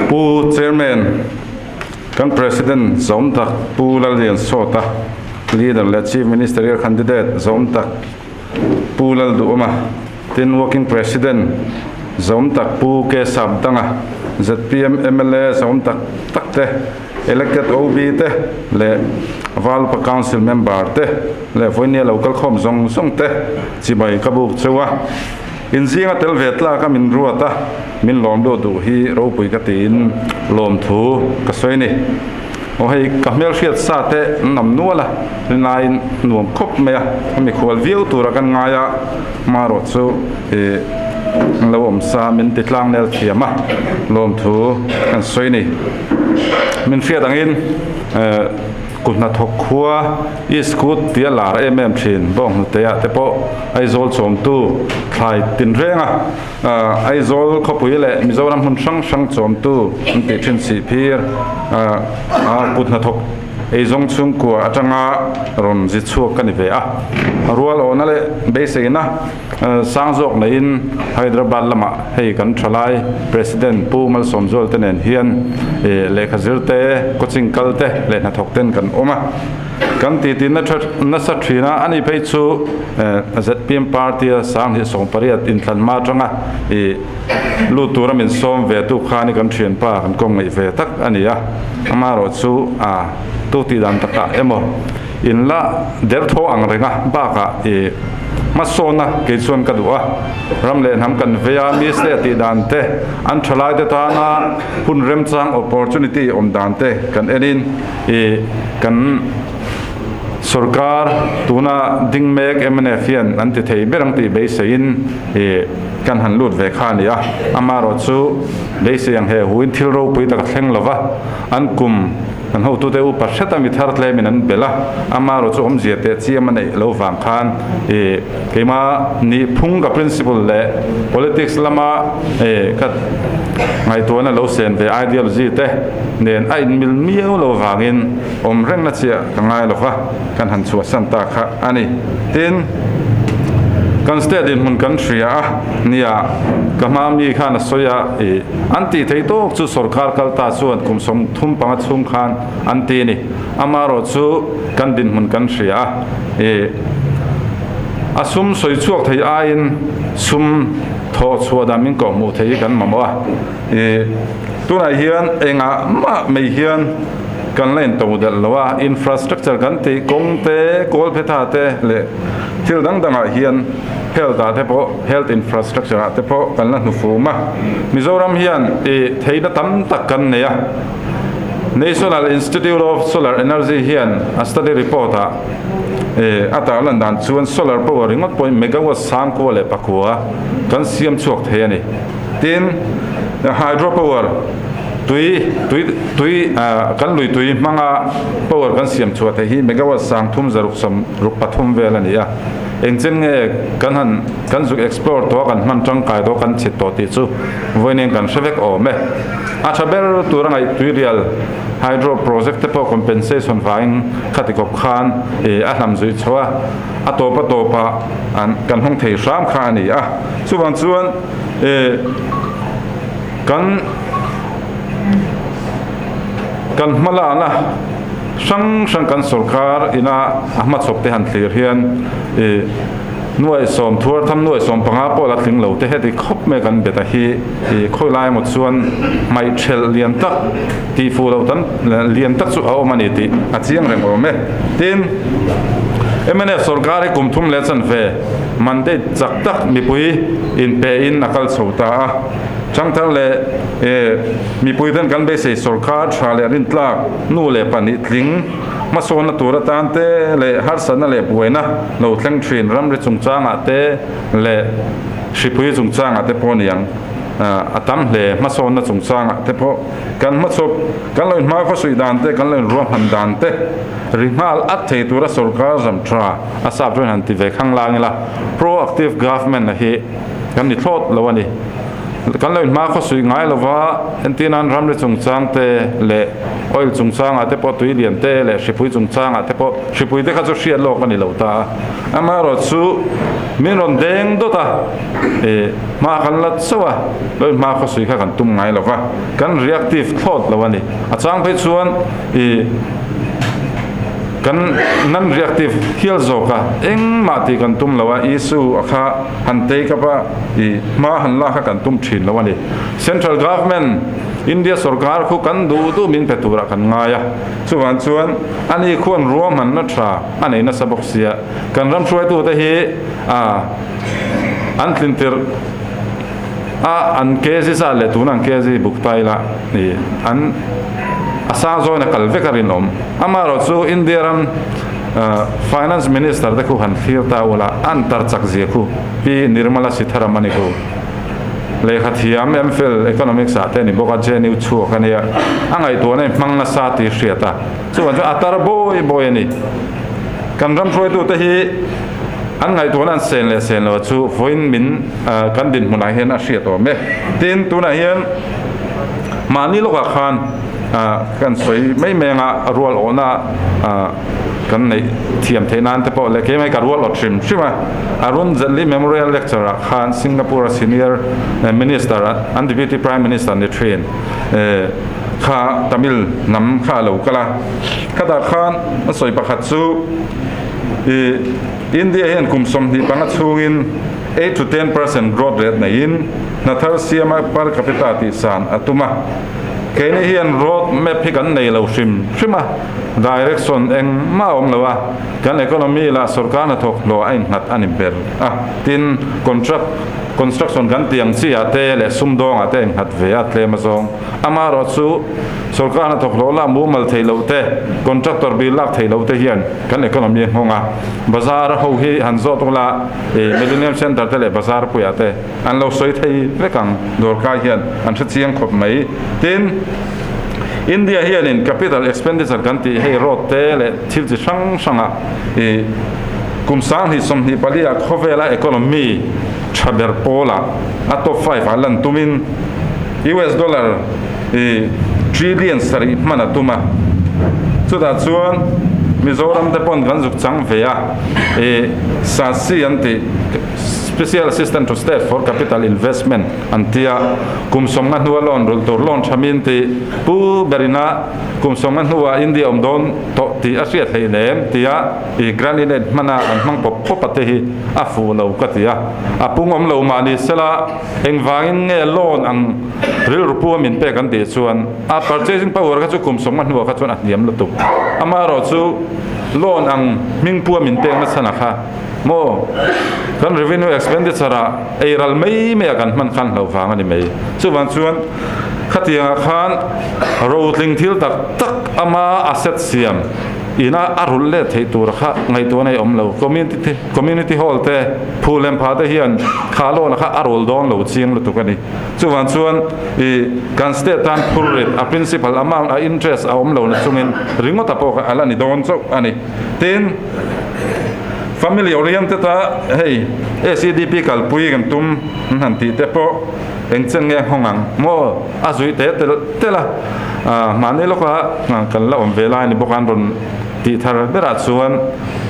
Pu Chairman, kan President zawm tak Pu Lalliansawta, Leader leh Chief Ministerial Candidate zawm tak Pu Lalduhawma, tin Working President zawm tak Pu K Sapdanga, zpm mla zawm tak tak te, Elected OB te leh Valupa Council member te leh vawinia lo kalkhawm zawng zawng te chibai ka buk cheu a. Inzinga tel ve tlak a min ruat a, min lawm luh duh hi ropui ka tiin lawmthu ka sawi a ni. Aw hei ka hmelhriat sa te an awm nual a, rinaiin nuam khawp mai a, a mikhual viau tura kan ngai a, marawh chu ih an lo awm sa min ti tlang nel thiam a, lawmthu kan sawi a ni. Min hriat angin eh kut hnathawk khua Iskut tia lar em em thin bawnghnute-ah te pawh Aizawl chawmtu thlai tinrenga Aizawl khawpui leh Mizoram hmun hrang hrang chawmtu an tih thin sihphir a kut hnathawk eizawng chhungkua atanga rawn zi chhuak ka ni ve a. Rual awhna leh beiseina sang zawk neiin Hyderabad lamah hei kan thalai President Pu Malsawmzual te nen hian lehkha zir te, coaching kal te leh hnathawk ten kan awm a. Kan titi nasa thin a, ani phei chu zpm party a 2018 inthlan hma atanga lut tura min sawm ve tu khan i kan thianpa kan kawm ngaih ve tak a ni a, amaherawh chu tu tih dan takah emaw in la derthaw ang reng a, bakah i hmasawnna kei chuan ka duh a, ram leh hnam kan vei a, mi se tih dan te, an thalaite tana hun remchang opportunity awm dan te kan enin I kan sorkar tuna ding mek mnf hian an ti thei ber ang tih beiseiin i kan han lut ve kha a ni a. Amaherawh chu beisei ang he huin thil ropui tak a thleng lo va, an kum kan hotute upa hreta mi thar tlemin an belh a, amaherawh chu awmzia teh chiam a neih lo vang khan i keimah nihphung ka principle leh politics lama i ka ngaihtuahna lo sen ve ideology te nen a inmil miau lo vangin awm rengna chiah ka ngai lo va, kan han chhuahsan ta kha a ni. Tin, kan state dinhmun kan hria a, nia, ka hma mi khan a sawi a, ih, an tih theih tawk chu sorkar kal ta chuan kum 35 chhung khan an ti a ni. Amaherawh chu kan dinhmun kan hria a, ih, a sum sawi chhuak thei aiin sum thawh chhuah dan min kawhhmuh thei hi kan mamawh a, ih, Tunah hian engah mah mai hian kan la into delh lo a, infrastructure kan tih kawng te, kawlphetha te leh thil dang dangah hian health ah te pawh health infrastructure ah te pawh kan la hnufum a. Mizoram hian ih theihna tam tak kan nei a, National Institute of Solar Energy hian a study report ah ih a tarlan dan chuan solar power ringawt pawhin megawatt 9,009 kan siam chhuak thei a ni. Tin, hydro power, tui, tui, tui, kan lui tui hmanga power kan siam chhuah theih hi megawatt 3673 vel a ni a. Engchen nge kan han, kan zuk explore tawh a, kan hman tangkai tawh a, kan chhit tawh tih chu vawiin kan hre vek awm e. A tha ber tura ngaih tuirial hydro project te pawh compensation vangin khati kawp khan a hlam zuih chho a, a tawp a tawpah an kan hawng thei hram kha a ni a. Chuvang chuan kan kan hmalakna hrang hrang kan sorkar ina a hmachhawp te han thlir hian ih nuai sawm thuar tham nuai sawm panga pawh la tling lo te heti khawp mai kan bet a hi ih khawi lai emaw chuan hmaih thelh lian tak tih fuh loh tam lian tak chu a awm a ni tih a chiang reng awm e. Tin, mnf sorkar hi kum thum leh chanve Mandate chak tak mipui inpe in a kal chho ta a, Changthar leh mipui ten kan beisei sorkar tha leh rintlak nu leh pahnih tling hmasawnna tur atan te leh harsatna leh buaina lo thleng thin ramri chungchangah te leh hripui chungchangah te pawh niang a tam hle hmasawnna chungchangah te pawh kan hmachhawp kan lo inhma khawsuih dan te kan lo inruahman dan te ri nghal at thei tura sorkar zam tha A sap chuan han ti ve khang lang ila, proactive government a hi kan ni thlawt lo a ni. Kan lo inhma khaw suih ngai lova, entir nan ramri chungchang te leh oil chungchangah te pawh tui lian te leh hripui chungchangah te pawh hripui te kha chu hriat lawk a ni lo ta a. Amaherawhchu min rawn deng dawt a, ih hma kan la chauh a, lo inhma khaw suih kha kan tum ngai lova, kan reactive thlawt lo a ni. A chang phei chuan ih kan non reactive hial zawk a, engmah tih kan tum lo a, issue a kha han take up a i hma han lak kha kan tum thin lo a ni. Central Government, India sorkar khu kan duh duh min pe turah kan ngai a, chuvang chuan ani khuan ruahmanna tha a nei nasa bawk sia, kan ram hruaitute hi a an tlin tirh a an kg zat leh tuna an kg buk ta ila i an a sang zawin a kal vek a rinawm. Amaherawhchu India ram Finance Minister te khu han thlir ta ula, an tar chak zia khu Pi Nirmala Sitharaman i khu lehkha thiam MPhil Economics ah te a ni bawk a, JNU chhuak a nia, a ngaihtuahna i hmang nasa tih hriat a, chuvang chuan a tar bawi bawi a ni. Kan ram hruaitute hi an ngaihtuahna an sen leh sen lo chu vawiin min kan dinhmunah hian a hriat awm e. Tin, tunah hian mahni lawkah khan Kan sawi mai mai anga rual awhna kan neih thiam theih nan te pawh leh keimah hi ka rual awt hrim hrim a. Arun Jaitley Memorial Lecture ah khan Singapore a senior minister an deputy prime minister ni thin kha Tamil hnam kha a lo kal a. Khatah khan a sawi pakhat chu India hian kum 25 chhungin 8 to 10% growth rate neiin hna thar siama per capita tih san a tum a. Keini hian road map hi kan nei lo hrim hrim a, direction engmah a awm lo a, kan economy lah sorkar hnathawk hlawh a innghat a ni ber a, tin contract construction kan tih ang chi ah te leh sumdawng ah te a innghat ve a tlem azawng. Amaherawhchu sorkar hnathawk hlawh lak mumal theih loh te, contractor bill lak theih loh te hian kan economy a nghawng a, bazar ho hi han zawt ula ih Millennium Centre te leh bazar puiah te, An lo sawi thei vek ang, dawrkai hian an hre chiang khawp mai. Tin, India hianin capital expenditure kan tih hei road te leh thil chi hrang hranga i kum 2024 ah khawvela economy tha ber pawlah a top five ah lan tumin US dollar i trillion sarih hman a tum a. Chutah chuan Mizoram te pawn kan zuk chang ve a, i SASCI an tih. Special Assistant to State for Capital Investment an ti a, kum sawmnga hnua loan rulh tur loan tha min ti pu berin a kum sawmnga hnua India awm dawn tawh tih a hriat hleih lem tia i grant in aid hmana an hmang pawp pawp a te hi a fuh lo ka ti a, a pung awm lo mah ni sela engvangin nge loan ang rilru pu a min pek an tih chuan a purchasing power kha chu kum sawmnga hnuah kha chuan a hniam lutuk amaherawh chu loan ang hming pu a min pek nachhan a kha Maw? Kan revenue expenditure ah ei ral mai mai a kan hman khan hlauh vang a ni mai. Chuvang chuan khatiangah khan rotling thil tak tak ama asset siam ina a rulh let theih tur kha ngaihtuahna hi awm lo. Community community hall te phu lem pha te hian kha loan kha a rul dawn lo chiang lutuk a ni. Chuvang chuan i kan state tan phur rit a principal amount a interest a awm lo na chungin ringawt a pawh kha a la ni dawn chauh a ni. Tin, family oriented a hei SEDP kalpui kan tum an han tih te pawh eng chen nge nghawng ang maw a zui te tel tel a, mahni lawka kan la awm ve lai ni bawk a an rawn tih thar berah chuan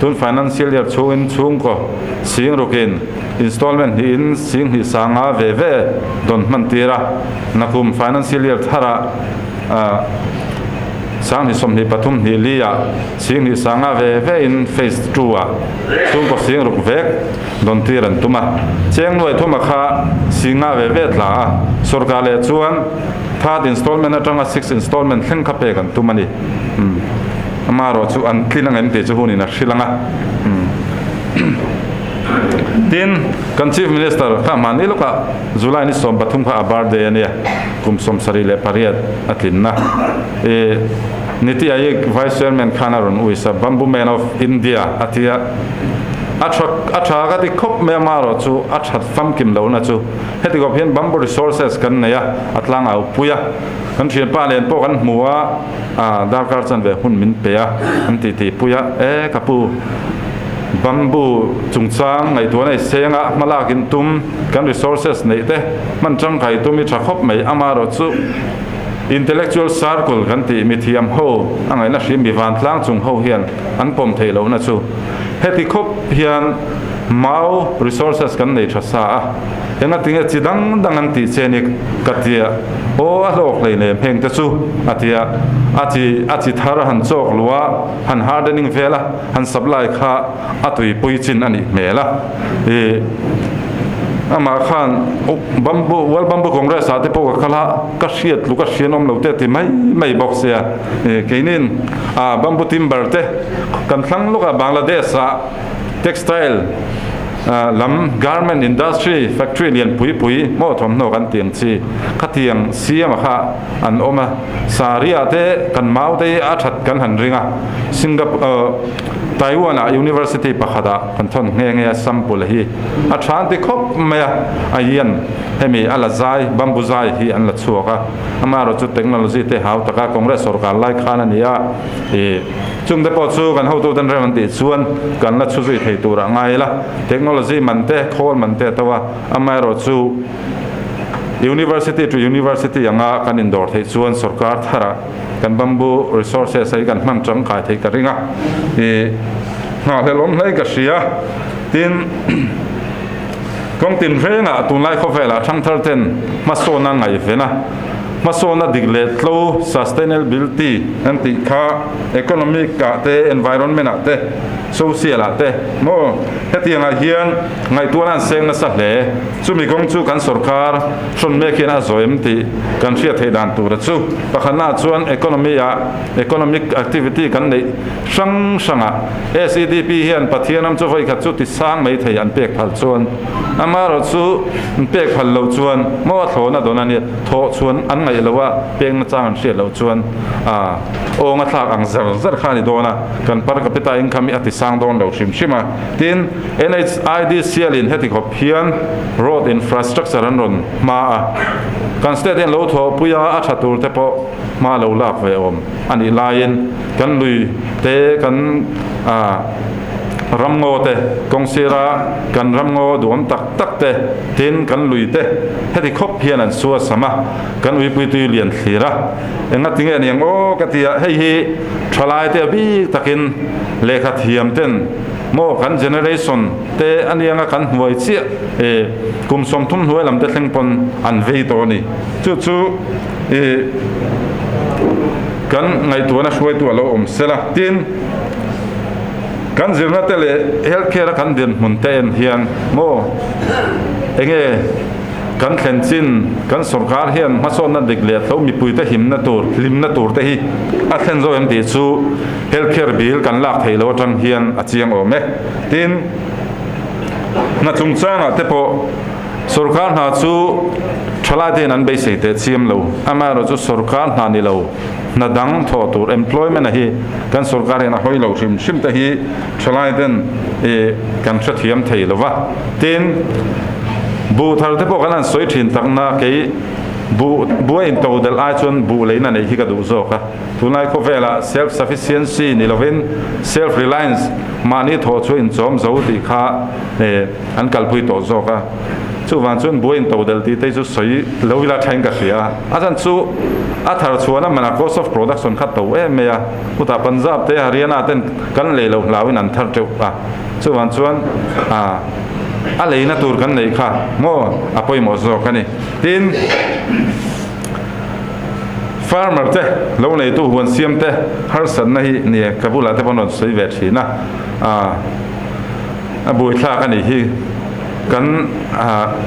tun financial year chhungin chhungkaw sing rukin installment hnihin sing hnih sanga ve ve dawn hman tir a, nakum financial year tharah 2023 hnih li ah 20 sanga ve ve in phase two ah chhungkaw sing ruk vek dawn tir an tum a. Cheng nuai thuma kha singa ve ve tla a, sorkar leh chuan third installment atanga sixth installment thleng kha pek an tum a ni. Umm amaherawh chu an tlin ang em tih chu hunin a hrilh ang a. Umm tin, kan Chief Minister kha mahni lawkah July ni 13 kha a birthday a nia, kum 78 a tlinna. I Niti Aayog Vice Chairman khan a rawn uisa Bamboo Man of India a ti a, a tha a tha ka ti khawp mai a marawh chu a that famkim lohna chu heti khawp hian bamboo resources kan nei a, a tlang au pui a, kan thianpa nen pawh kan hmu a, darkar chanve hun min pe a, an titi pui a, e ka pu. Bamboo chungchang ngaihtuahna i seng a, hmalak in tum, kan resources neih te hman tangkai tum i tha khawp mai. Amaherawhchu intellectual circle kan tih mithiam ho a ngaihna hrim mi vantlang chung ho hian an pawm theih lohna chu heti khawp hian mau resources kan nei tha sa a, engatinge chi dang dang an tih che ni ka tia aw a hlawk hleinem heng te chu a tia a chi a chi thar han chawk luh a han hardening vel a han supply kha a tuipui chin a nih hmel a ih amah khan bamboo world bamboo congress ah te pawh ka kal a ka hriat tluk a hrianawm lo te a ti mai mai bawk sia ih keinin ah bamboo timber te kan thlang lawk a Bangladesh ah textile ah lam garment industry factory lian pui pui maw thawmhnaw kan tih ang chi khatiang siam a kha an awm a sari ah te kan mau te hi a that kan han ring a Singapore Taiwan ah University pakhat ah kan thawn nghe nghe a sample hi a tha an ti khawp mai a a hian hemi a la zai bamboo zai hi an la chhuak a amaherawhchu technology te hau taka Congress sorkar lai khan a ni a ih chung te pawh chu kan hotu ten rem an tih chuan kan la chhu zui thei tur ah ngai ila technology man te khawl man te a to a amaherawhchu University to University anga kan indawr theih chuan sorkar thar ah kan bamboo resources hi kan hman tangkai theih ka ring a, ih nghahhlelawm hle ka hria. Tin, kawng tinrengah tunlai khawvelah thangthar ten hmasawn a ngaihven a, hmasawn a dik leh tlo, sustainability, an tih kha economic ah te, environment ah te, social ah te maw hetiangah hian ngaihtuahna an seng nasa hle. Chumi kawng chu kan sorkar hrawn mek hian a zawh em tih kan hriat theih dan tura chu pakhatnaah chuan economy ah economic activity kan neih hrang hrangah SEDP hian Pathian ram chu vawikhat chu ti sang mai thei an pek phal chuan amaherawh chu an pek phal loh chuan maw a thlawhna dawn a nia thawh chhuan an ngaih loh a pekna chang an hriat loh chuan ah awng a thlak ang zar zar kha a ni dawn a kan per capita income hi a ti sang dawn lo hrim hrim a tin NHIDCL in heti khawp hian road infrastructure an rawn hma a, kan state hian lo thawhpui a, a tha tur te pawh hma lo lak ve awm a nih laiin kan lui te kan ramngaw te kawng sira kan ramngaw duhawm tak tak te tin kan lui te heti khawp hian an sua sam a, kan uipui tui lian thlir a, engatinge aniang aw ka ti a, hei hi thalai te a bik takin lehkha thiam ten Maw kan generation te a nianga kan hnuai chiah e kum 30 hnuai lam te thleng pawn an vei tawh a ni. Chu chu e kan ngaihtuahna hruaitu a lo awm sel a. Tin, kan zirna te leh health care a kan dinhmun te en hian maw enge kan thlen chin kan sorkar hian hmasawnna dik leh tho mipuite himna tur hlimna tur te hi a thlen zawk em tih chu Health care bill kan lak theih loh atang hian a chiang awm e. Tin, hna chungchangah te pawh sorkar hna chu thalai te hian an beisei teh chiam lo. Amaherawhchu sorkar hna ni lo, hna dang thawh tur employment a hi kan sorkar hian a hawi lo hrim hrim te hi thalai ten ih kan hrethiam thei lo va. Tin, buh thar te pawh kan han sawi thin takna kei buh buh a intodelh ai chuan buh leina neih hi ka duh zawk a. Tunlai khawvelah self sufficiency ni lovin self reliance, mahni thawh chu inchawm zo tih kha an kalpui tawh zawk a. Chuvang chuan buai intodelh tih te chu sawi lo ila thain ka hria. A chan chu a thar chhuan a mana cost of production kha to em mai a. Chutah Punjab te Haryana ten kan lei lo hlauin an thar teuh a. Chuvang chuan a leina tur kan neih kha maw a pawimawh zawk a ni. Tin. Farmer te, lo neitu huan siam te harsatna hi nia ka bulah te pawh an rawn sawi ve thin a, a buaithlak a nih hi. Kan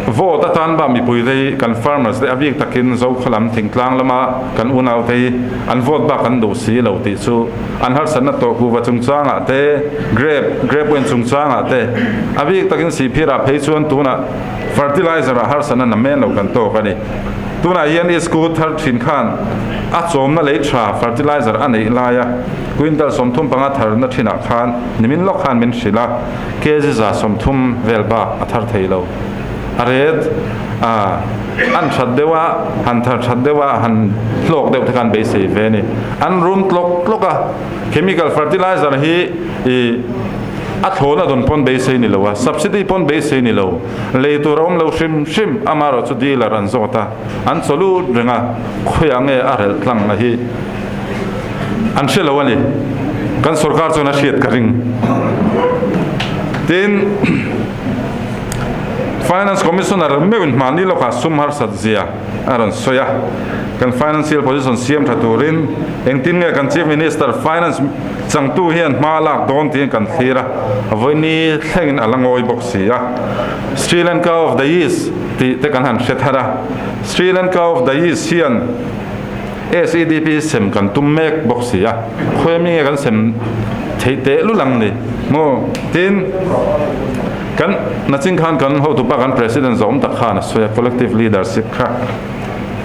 vote atan bak mipui te hi kan farmers te a bik takin Zokhaw lam thingtlang lama kan unau te hi an vote bak an duh si lo tih chu an harsatna tawh kuhva chungchangah te, grape, grape wine chungchangah te a bik takin Sihphirah phei chuan tunah fertilizer ah harsatna namen lo kan tawk a ni. Tunah hian Iskut thar thin khan a chawmna lei tha fertilizer a neih laia quintal 35 tharna thinah khan nimin lawk khan min hrilh a, kg 130 vel bak a thar thei lo. A ret a an that deuh a, han thar that deuh a, han hlawk deuh te khan beisei ve a ni. An rum tlawk tlawk a, chemical fertilizer hi ih. A thlawn a dawn pawn beisei ni lo a, subsidy pawn beisei ni lo. Lei tur a awm lo hrim hrim, amaherawh chu dealer an zawt a, an chaw lut reng a, khawiah nge a relh tlang na hi an hre lo a ni. Kan sorkar chuan a hriat ka ring. Tin, Finance Commissioner meuhin hmahni lawkah sum harsat zia a rawn sawi a, kan financial position siam tha turin engtin nge kan Chief Minister Finance changtu hian hma a lak dawn tiin kan thlir a, vawiini thlengin a la ngawi bawk si a. Sri Lanka of the East tih te kan han hre thar a, Sri Lanka of the East hian SEDP sem kan tum mek bawk si a, khawi mi nge kan sem theih teh lul ang ni maw? Tin, kan nachin khan kan hotupa kan President zawm tak khan a sawi a, collective leadership kha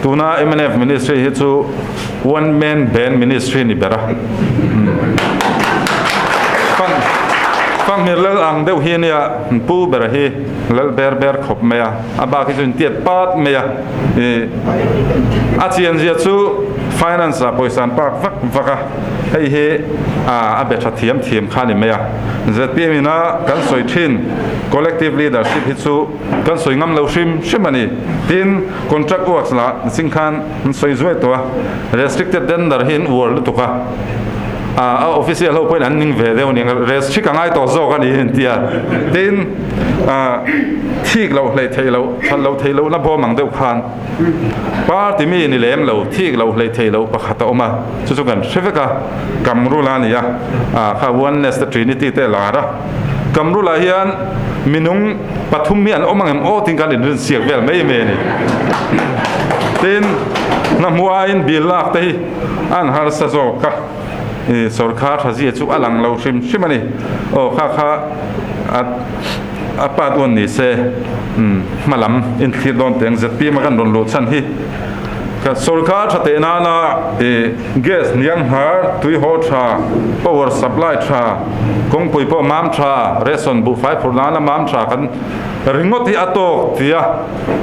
tuna mnf ministry hi chu one man band ministry ni ber a. Fang Fanghmir lal ang deuh hi ania pu bera hi lal ber ber khawp mai a, a bak hi chu intiat pat mai a. Ih a chian zia chu finance ah pawisa an park vak vak a, hei hi a be tha thiam thiam kha a ni mai a. Zpm ina kan sawi thin collective leadership hi chu kan sawi ngam lo hrim hrim a ni. Tin, contract works lah zing khan an sawi zuai tawh a, restricted tender hi an uar lutuk a, a official ho pawhin an ning ve deuh a ni, restrict a ngai tawh zawk a ni an ti a. Tin, Thik loh hleih theih loh, that loh theih lohna bawm ang deuh khan party mi ni lem lo, thik loh hleih theih loh pakhat a awm a, chu chu kan hre vek a, Kamrula a ni a, kha Oneness te Trinity te a lar a, Kamrula hian minung pathum hi an awm ang em aw tiin kan inrinsiak vel mai mai a ni. Tin, hna hmuh aiin bill lak te hi an harsa zawk a. I sawrkhar tha zia chu a lang lo hrim hrim a ni. Aw kha kha a a part uan ni se umm hma lam inthlir dawn teng zpm a kan rawn luh chhan hi ka sawrkhar tha teh nana i gas hniang hnar tui haw tha power supply tha kawngpui pawh mam tha ration buhfai phurh nana mam tha kan ringawt hi a tawk tia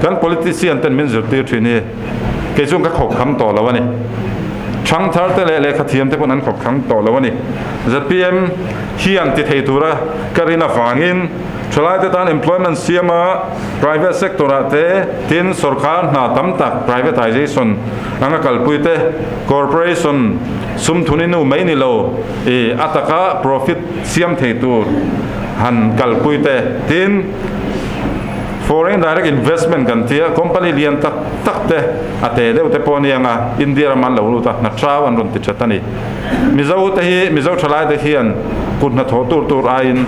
kan politician ten min zirtir thin hi Kei chuan ka khawp kham tawh lo a ni. Thangthar te leh lehkha thiam te pawn an khawp kham tawh lo a ni. Zpm hian ti thei tura ka rin avangin thalai te tan employment siam a private sector ah te tin sorkar hna tam tak privatization anga kalpui te corporation sum thun inu mai ni lo i a taka profit siam thei tur han kalpui te tin Foreign direct investment kan tia company lian tak tak te a te deuh te pawh a ni ang a, India ram an lo lut a, hna thau an rawn ti that a ni. Mizo te hi Mizo thalai te hian kut hnathawh tur tur aiin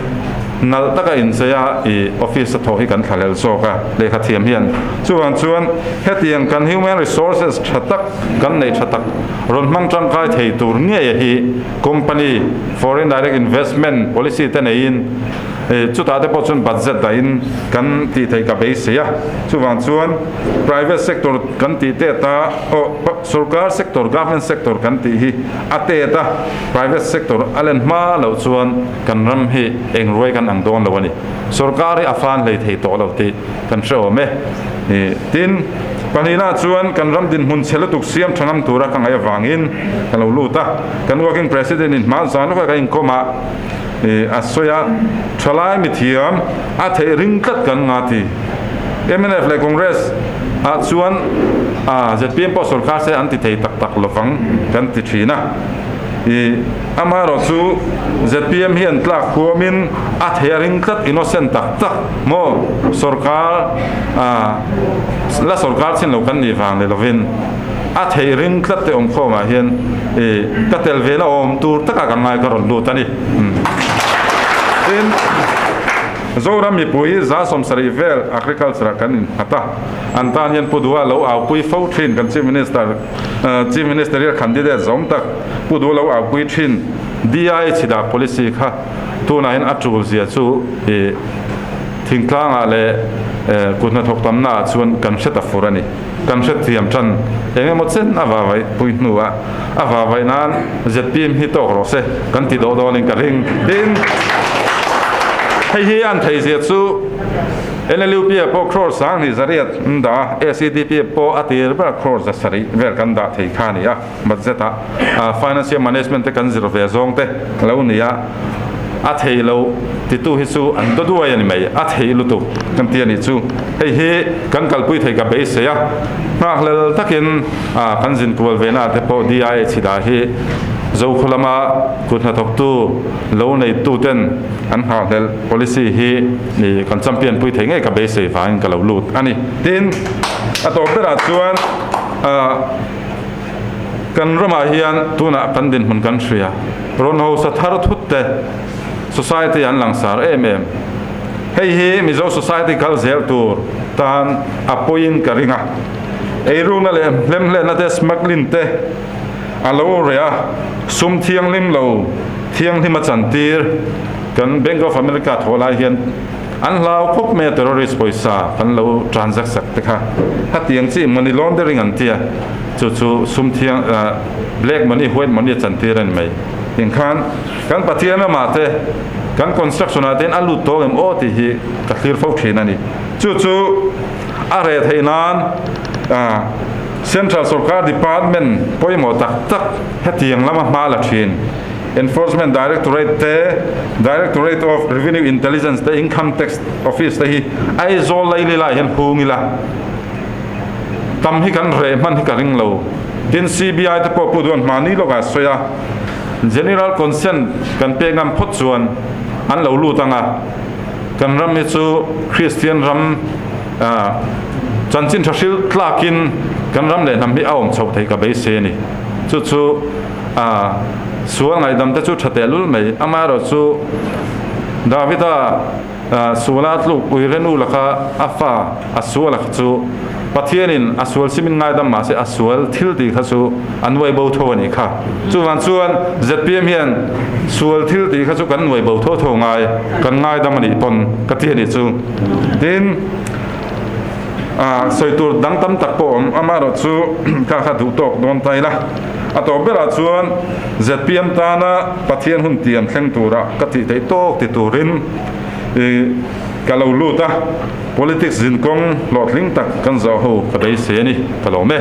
nalh taka inchei a i office a thawh hi kan thlahlel zawk a, lehkha thiam hian. Chuvang chuan hetiang kan human resources tha tak kan neih tha tak rawn hmang tangkai thei tur ngei a hi company foreign direct investment policy te neiin, Chutah te pawh chuan budget dahin kan tih theih ka beisei a, chuvang chuan private sector kan tih tet a, aw sorkar sector, government sector kan tih hi a tet a, private sector a len hma loh chuan kan ram hi eng ruai kan ang dawn lo a ni. Sorkar hi a fan hlei thei tawh lo tih kan hre awm e. Tin, pahnihna chuan kan ram dinhmun chhe lutuk siam tha ngam tura ka ngaih avangin ka lo lut a, kan working president in hma zan lawkah ka inkawm a, A sawi a, thalai mithiam a theih ring tlat kan nga ti. Mnf leh Congress ah chuan zpm pawh sorkar se an ti thei tak tak lovang kan ti thin a. Amaherawh chu zpm hian tlak huamin a thei a ring tlat innocent tak tak maw sorkar la sorkar chin lo kan nih vang ni lovin. A theih ring tlat te awmkhawmah hian i ka tel ve na awm tur takah ka ngai ka rawn lut a ni. Tin, Zoram mipui 70% vel agriculture ah kan innghat a, an tan hian Pu Duha lo aupui fo thin kan Chief Minister, Chief Ministerial candidate zawm tak Pu Duha lo aupui thin DI chhidah policy kha tunah hian a tul zia chu i thingtlangah leh kut hnathawk tamnaah chuan kan hre ta fur a ni. Kan hrethiam tan eng emaw chen a vavaih pui hnuah a vavaih nan zpm hi tawk rawh se kan ti dawh dawnin ka ring. Tin, hei hi an theihzia chu NLUP ah pawh crore 20,000 an dah a, SEDP ah pawh a tir ber crore 700 vel kan dah thei kha a ni a, budget ah financial management te kan zir ve zawng te lo ni a. A thei lo titu hi chu an daw duai a ni mai, a thei lutuk kan ti a nih chu. Hei hi kan kalpui thei ka beisei a, nghakhlel takin kan zin kual ve na te pawh DIA chhida hi Zokhaw lama kut hnathawktu lo neitu ten an nghakhlel policy hi kan champion pui thei ngei ka beisei vangin ka lo lut a ni. Tin, a tawp berah chuan Kan ramah hian tunah kan dinhmun kan hria. Rawn hausa thar thut te society an langsar em em. Hei hi Mizo society kal zel tur tan a pawiin ka ring a. Eirukna leh hlemhletna te smuggling te a lo reh a, sum thianghlim lo thianghlim a chantir kan Bank of America thawh lai hian An hlau khawp mai a terrorist pawisa kan lo transact sak te kha hetiang chi money laundering an tia chu chu sum thiang black money white money a chantir a ni mai tin khan kan Pathian ramah te kan construction ah te hian a lut tawng em aw tih hi ka thlir fo thin a ni chu chu a reh theih nan central sorkar department pawimawh tak tak hetiang lama hma la thin. Enforcement Directorate te, Directorate of Revenue Intelligence te, Income Tax Office te hi Aizawl laili lai hian hung ila tam hi kan reh hman hi ka ring lo. Tin, CBI te pawh Pu Duan hmani lawkah sawi a, General Consent kan pek ngam phawt chuan an lo lut ang a, kan ram hi chu Kristian ram chanchin tha hril tlakin kan ram leh hnam hi a awm chhoh theih ka beisei a ni. Chu chu. A sual ngaihdam te chu tha teh lul mai. Amaherawh chu Davida suala a tluk ui renu laka a fa a sual a kha chu Pathianin a sual simin ngaidam mahse a sual thil tih kha chu a nuai bo tho a nih kha. Chuvang chuan zpm hian sual thil tih kha chu kan nuai bo tho tho ngai, kan ngaidam a nih pawn ka ti a nih chu. Tin, sawi tur dang tam tak pawh a awm. Amaherawh chu kha kha duh tawk dawn ta ila. A tawp berah chuan zpm tana Pathian hun tiam thleng tura ka tih theih tawk ti turin ka lo lut a, politics zinkawng hlawhtling tak kan zawh ho ka beisei a ni, ka lawm e.